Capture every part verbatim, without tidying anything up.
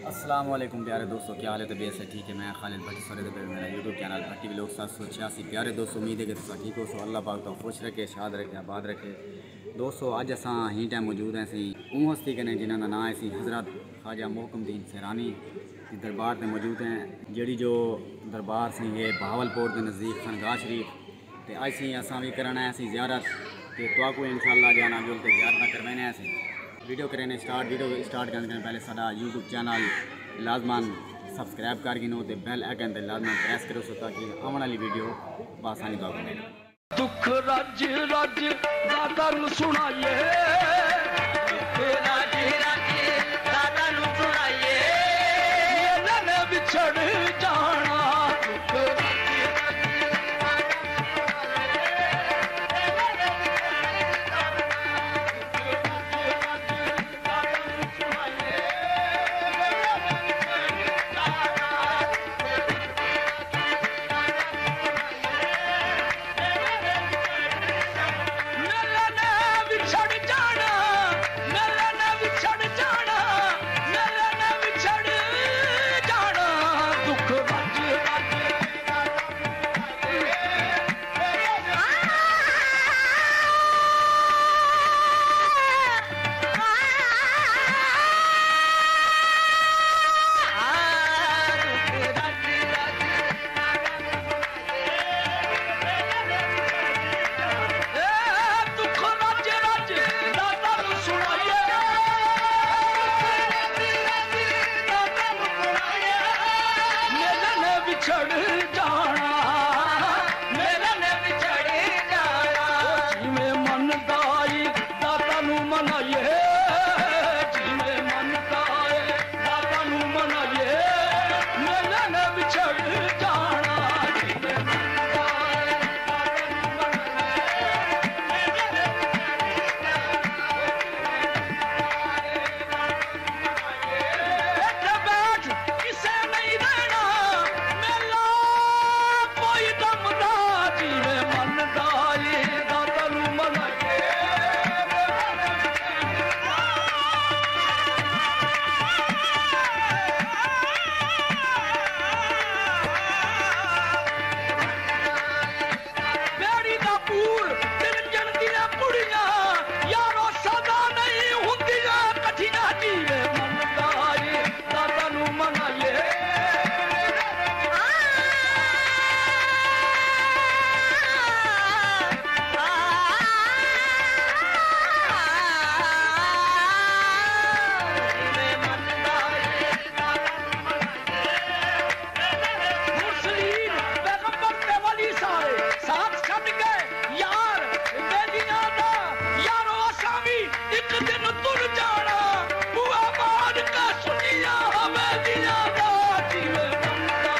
السلام علیکم پیارے دوستو، کیا حال ہے؟ طبیعت سے ٹھیک ہے؟ میں خالد بھٹی سورے دے پہ میرا یوٹیوب چینل بھٹی ولاگ سات سو چھیاسی۔ پیارے دوستو، امید ہے کہ تساں ٹھیک ہو سو، اللہ پاک تو خوش رکھے، شاد رکھے، آباد رکھے۔ دوستو، اج اساں ہی ٹائم موجود ہیں سی اوں ہستی کنے جنہاں دا نام ہے سی حضرت خواجہ محکم الدین سیرانی دی دربار تے موجود ہیں، جیڑھی جو دربار سی ہے بہاول پور دے نزدیک خانگاہ شریف۔ تے اج سی اساں وی کرݨ آئے سی زیارت، تے تہاکوں انشاءاللہ جانا جل تے زیارتاں کروینے آئے سی۔ ویڈیو کرینے سٹارٹ، ویڈیو سٹارٹ کرݨ کنے پہلے ساݙا یوٹیوب چینل لازماً سبسکرائب کر گھنو تے بیل آئیکن تے لازماً پریس کرو سو تاکہ آوݨ والی ویڈیو بآسانی تہاکوں ملے۔ دکھ رج رج دادا نوں سݨائیے، دکھ رج رج دادا نوں سݨائیے، میلے نے وچھڑ جاݨا، دکھ رج رج دادا نوں سݨائیے، میلے نے وچھڑ جاݨا، دکھ رج رج دادا نوں سݨائیے، میلے نے وچھڑ جاݨا۔ میلے نے وچھڑ جاݨا، میلے نے وچھڑ جاݨا، میلے نے وچھڑ جاݨا، دکھ وڄ وڄ۔ میلے نے وچھڑ جاݨا، میلے نے وچھڑ جاݨا۔ او جیویں مندا ای دادا نوں منائیے، جیویں مندا ای دادا نوں منائیے، میلے نے وچھڑ جاݨا۔ جیویں مندا ای دادا نوں منائیے، میلے نے وچھڑ جاݨا۔ اتھے ٻیٹھ کسے نئیں رہݨا، میلا کوئی دم دا، جیویں مندا ای دادا نوں منائیے۔ ٻیڑی دا پور ترنجݨ دیاں پڑیاں، یارو سزا نئیں ہوندیاں کٹھیاں، جیویں مندا ای دادا نوں منائیے۔ مرسلین، پیغمبر تے ولی سارے ساتھ چھڈ گئے۔ یار بیلیاں دا، یارو اساں وی ہک دن تر جاݨا۔ بوا مار کے سنیاں حویلیاں دا، جیویں بندہ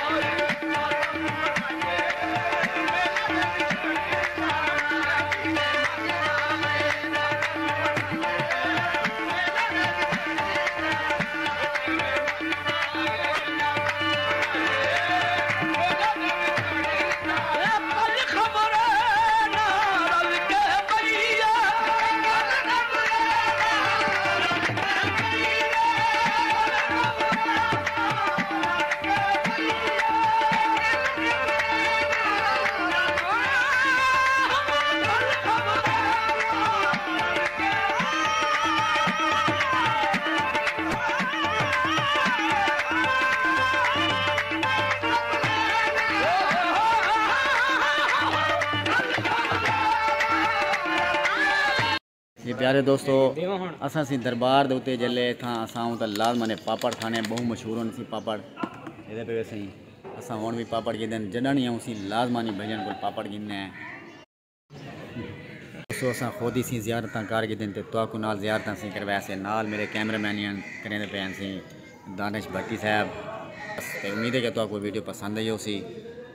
جی پیارے دوستو، اساں سی دربار دے اتے جلے تھاں اساں اوں تاں لازماً پاپڑ کھانے، بہوں مشہور ہن سی پاپڑ۔ ایدے پہ ویسے ہی اساں ہن وی پاپڑ گھدن، جݙݨ ہی اوں سی لازمانی بھجن کول پاپڑ گھننے ہیں۔ تو اساں خود ہی سی زیارتاں کر گھدن تے تہاکوں نال زیارتاں سی کرویسے۔ نال میرے کیمرہ مین ہن، کریندے پئے ہن سی دانش بھٹی صاحب۔ تے امید ہے کہ تہاکوں ویڈیو پسند آئی ہوسی۔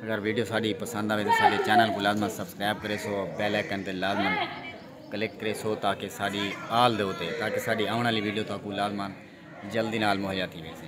اگر ویڈیو ساڈی پسند آوے تے ساڈے چینل کوں لازماً سبسکرائب کریسو، بیل آئیکن تے لازماً کلک کریسو تاکہ ساڈی آل دے اتے، تاکہ ساڈی آوݨ والی ویڈیو تہاکوں لازماً جلدی نال مہیا تھی ویسی۔